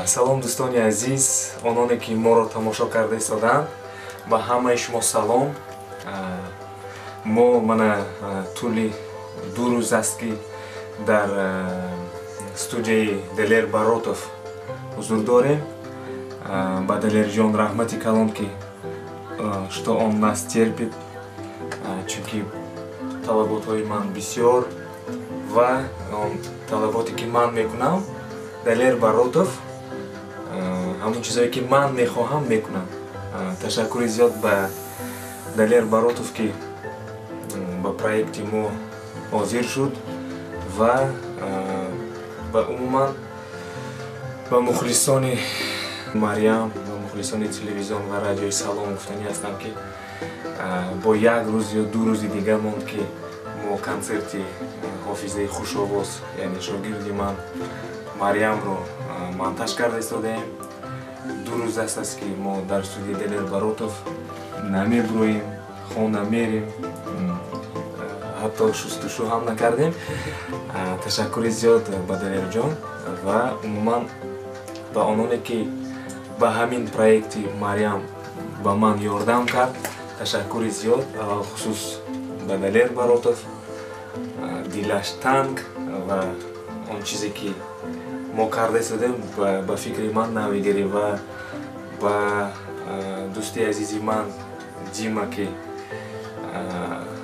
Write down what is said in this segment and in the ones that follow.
Салом, дӯстони азиз, ононе ки моро тамошо карда истодаанд, ба ҳамаи шумо салом. Мо мана тӯли 2 рӯз аст, ки дар студияи Далер Баротов ҳузур дорем. Ба Далерҷон раҳмати калон, ки что он нас терпит, чунки талаботҳои ман бисёр ва он талаботе, ки ман мекунам, Далер Баротов ҳамон чизое, ки ман мехоҳам, мекунам. Ташаккури зиёд ба Далер Баротов, ки ба проекти мо ҳозир шуд, ва ба умуман ба мухлисони Марьям, ба мухлисони телевизион ва радиои Салом гуфтанӣ ҳастам, ки бо як рӯз ё 2 рӯзи дига монд, ки мо консерти ҳофизаи хушовоз, яъне шогирди ман Марьямро монтаж карда истодаем. 2 рӯз аст, ки мо дар студияи Далер Баротов намебуроем, хона мерем, ҳатто шустушу ҳам накардем. Ташаккури зиёд ба Далерҷон ва умуман ба ононе, ки ба ҳамин проекти Марьям ба ман ёрдам кард. Ташаккури зиёд, алалхусус ба Далер Баротов. Дилаш танг ва он чизе, ки мо карда истодем, ба фикри ман навигарӣ, ва ба дӯсти азизи ман Дима, ки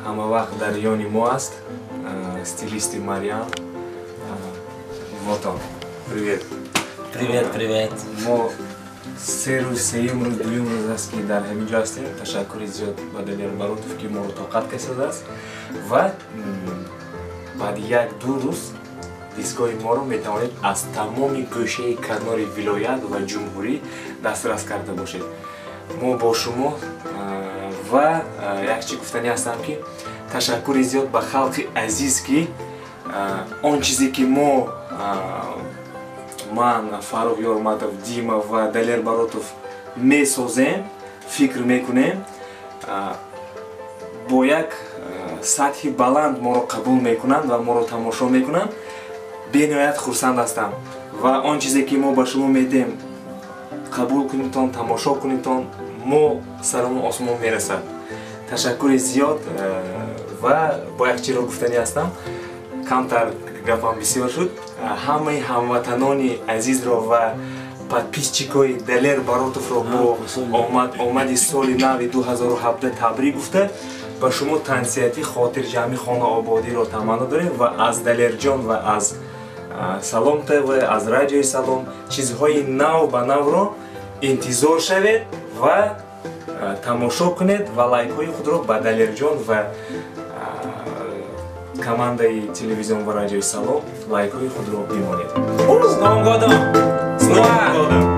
ҳама вақт дар ёни мо аст, стилисти Марьям. Вот он, привет. Привет, привет. Мо 3 рӯз, сеюм рӯз, дуюм рӯз аст, ки дар ҳамин ҷо ҳастем. Ташаккури зиёд ба Далер Баротов, ки моро тоқат касидааст, ва баъди як ду рӯз дискҳои моро метавонед аз тамоми гӯшаи канори вилоят ва ҷумҳурӣ дастрас карда бошед. Мо бо шумо. Ва як чи гуфтанӣ ҳастам, ки ташаккури зиёд ба халқи азиз, ки он чизе, ки мо, ман, Фаррух Ёрматов, Дима ва Далер Баротов месозем, фикр мекунем, бо як сатҳи баланд моро қабул мекунанд ва моро тамошо мекунанд. Бениҳоят хурсанд ҳастам ва он чизе, ки мо ба шумо медиҳем, қабул кунедтон, тамошо кунедтон, мо сарамон осмон мерасад. Ташаккури зиёд. Ва бо як чиро гуфтанӣ ҳастам, камтар гапам бисёр шуд. Ҳамаи ҳамватанони азизро ва подписчикои Далер Баротовро бо омади соли нави 2017 табрик гуфта, ба шумо тансиҳатӣ, хотирҷамъӣ, хонаободиро таманно дорем ва аз Далерҷон ва аз Салом ТВ, аз радиои Салом чизҳои нав ба навро интизор шавед ва тамошо кунед ва лайкҳои худро ба Далерҷон ва командаи телевизион ва радиои Салом лайкҳои худро бимонед. С Новым годом! С Новым годом!